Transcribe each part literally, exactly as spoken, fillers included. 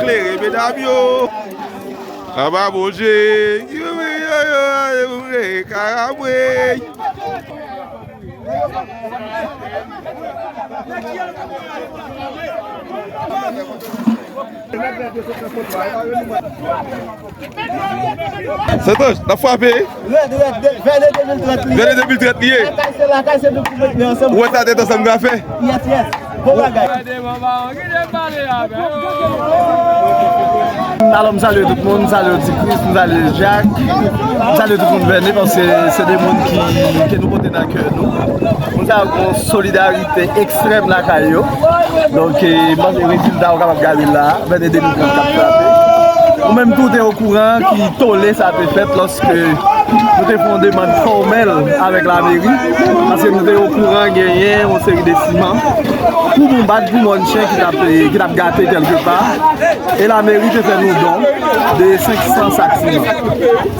klere medam yo. Anba Bondye, yo, yo, yo, yo, yo, karabwe. Santanj, n ap frape. Rèd, rèd, de- Vènde de mil trant li ye. Vènde de mil trant li ye. Lakay se lakay, se nou ki met men ansanm. Ou wè sa Tèt Ansanm ka fè? Yes, yes. Bon bagay. Alò, m salye tout moun, m salye Ti Kris, m salye Jak, m salye tout moun Vènde, paske se de moun ki, ke nou pote nan kè nou. Moun sa yo gen yon solidarite ekstrèm lakay yo. Donk, eh, m panse rezilta yo kapab gade la, Vènde de mil trant k ap frape. Ou menm tou te okouran ki tole sa te fèt lòske nou te fè yon demann fòmèl avèk lameri, paske nou te okouran genyen yon seri de siman pou Bonbad, pou Mòn Chen ki t ap, ki t ap gate kèlkepa. E lameri te fè nou don de senk san sak siman.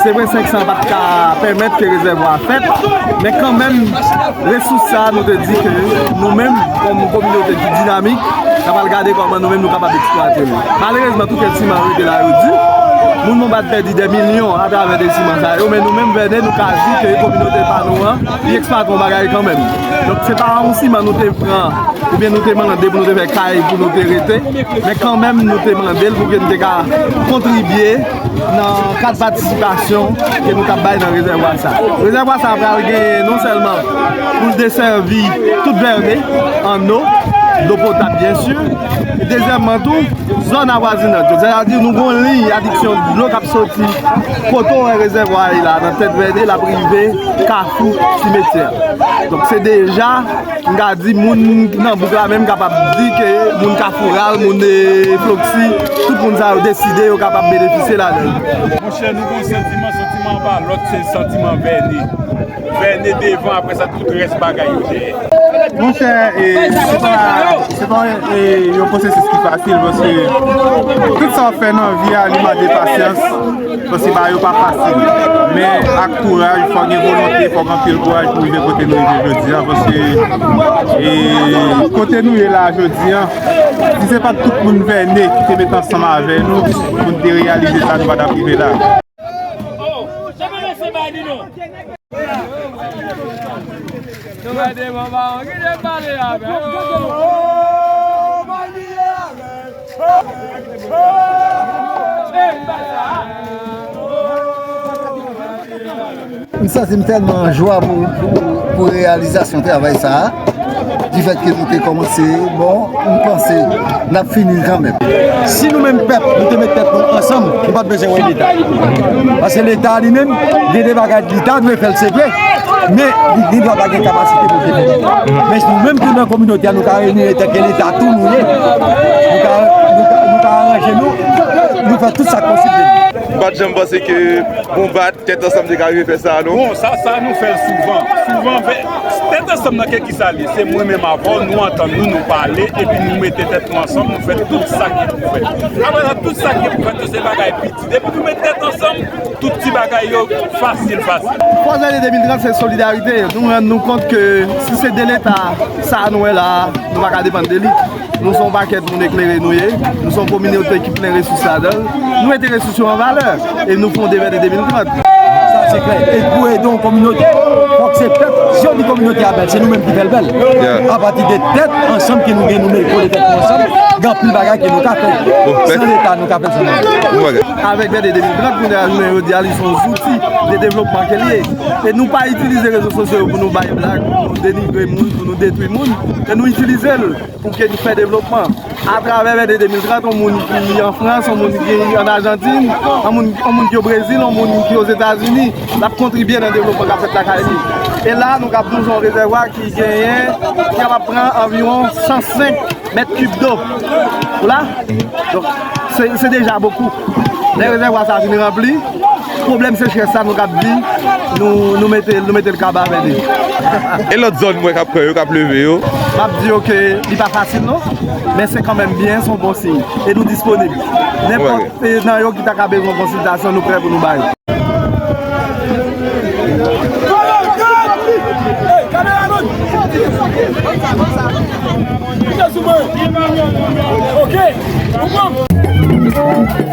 Se vre, senk san pa t ka pèmèt ke rezèvwa a fèt, men kanmenm, resous sa a, nou te di ke nou menm, kòm kominote ki dinamik, n a pral gade kòman nou menm nou kapab eksplwate l. Malerezman, tout kèk siman rete la yo di. Moun Bonbad pèdi dè milyon atravè de siman sa yo, men nou menm, Vènde, nou ka di ke kominote pa nou an, li eksplwate yon bagay kanmenm. Donk, se pa yon siman nou te pran, oubyen nou te mande pou nou te fè kay pou nou te rete, men kanmenm, nou te mande l pou ke nou te ka kontribye nan kad patisipasyon ke nou t ap bay nan rezèvwa sa. Rezèvwa sa pral genyen non sèlman pou l desèvi tout Vènde an dlo, dlo potab byen si, e dezyèmman tou, zòn avwazinant yo. Sètadi nou gen yon liy adiksyon dlo k ap soti kote w wè rezèvwa a ye la, nan tèt Vènde, l ap rive kafou simetyè. Donk se deja M ka di moun nan bouk la menm kapab di ke moun Kafou Ral, moun, eh, Floksi, tout moun sa yo deside yo kapab benefisye ladan l. Monchè, nou gon santiman, santiman an pa lòt, se santiman Vène. Vène devan, apre sa, tout rès bagay yo dèyè. Monchè, eh, se pa, se pa, eh, yon pwosesis ki fasil, paske tout sa w ap fè nan vi a, li mande pasyans. Paske bagay yo pa fasil. Men ak kouraj, fò gen volonte, fò gen anpil kouraj pou rive kote nou rive jodi a. Paske, e, kote nou ye la jodi a, si se pa t tout moun Vène ki te met ansanm avè nou pou n te reyalize sa, nou pa t ap rive la. M santi m tèlman an jwa pou, pou, pou reyalizasyon travay sa a. Difèt ke nou te kòmanse, bon, m panse n ap fini l kanmenm. Si nou menm pèp, nou te met tèt nou ansanm, nou pa t bezwen wè Leta. Paske Leta li menm, gen de bagay Leta dwe fè l, se vre. Men, li gen dwa pa gen kapasite pou l te fè. Men nou menm tou nan kominote a, nou ka reyini antanke Leta tou nou ye. Nou ka, nou ka, nou ka aranje nou, nou fè tout sa k posib de nou. M pa t janm panse ke Bonbad, Tèt Ansanm te ka rive fè sa, non? Bon, sa, sa nou fè l souvan. Souvan, fè, Tèt Ansanm nan, kèlkisa l ye, se mwen menm avè w, nou antann nou, nou pale, epi nou mete tèt nou ansanm, nou fè tout sa ki pou fèt. Apre sa, tout sa ki pou fèt yo, se bagay piti. Depi nou met tèt ansanm, tout ti bagay yo fasil, fasil. Fòs Vène de mil trant, se solidarite. Nou rann nou kont ke si se de Leta sa a nou wè la a, nou pa ka depann de li. Nou se yon pakèt moun eklere nou ye. Nou se yon kominote ki plen resous ladan l. Nou mete resous yo an valè e nou fonde Vène de mil trant. Sa se klè. E pou ede yon kominote, fòk se pèp. Si yo di kominote a bèl, se nou menm ki fè l bèl. Yeah. Apati de tèt ansanm ke nou gen, nou mete kole tèt nou ansanm, gen anpil bagay ke nou ka fè. Bon, san Leta, nou ka fè l san nou menm. Bon bagay. Avèk Vène de mil trant, kounye a, jounen jodi a, li se yon zouti de devlopman ke l ye. E nou pa itilize rezo sosyo yo pou nou bay blag, pou nou denigre moun, pou nou detwi moun. Men nou itilize l pou ke nou fè devlopman. Atravè Vède de mil trant, yon moun ki an Frans, yon moun ki an Ajantin, yon moun, yon moun ki o Brezil, yon moun ki Ozetazini, l ap kontribye nan devlopman k ap fèt lakay li. E la, nou kab di w se yon rezèvwa ki genyen, ki kapab pran anviwon san senk mèt kib dlo. Ou la? Donk, se, se deja bokou. Lè rezèvwa sa a vin ranpli, pwoblèm sechrès sa nou kab di, nou, nou mete, nou mete l kaba avè li. E lòt zòn mwen k ap kwè yo, k ap leve yo? M ap di yo ke li pa fasil non, men se kanmenm byen, se yon bon siy. E nou disponib. Nenpòt e nan yo ki ta ka bezwen konsiltasyon, nou prè pou nou bay. Hey, kameraman! Kite sou mwen! Ok! Ou pran m?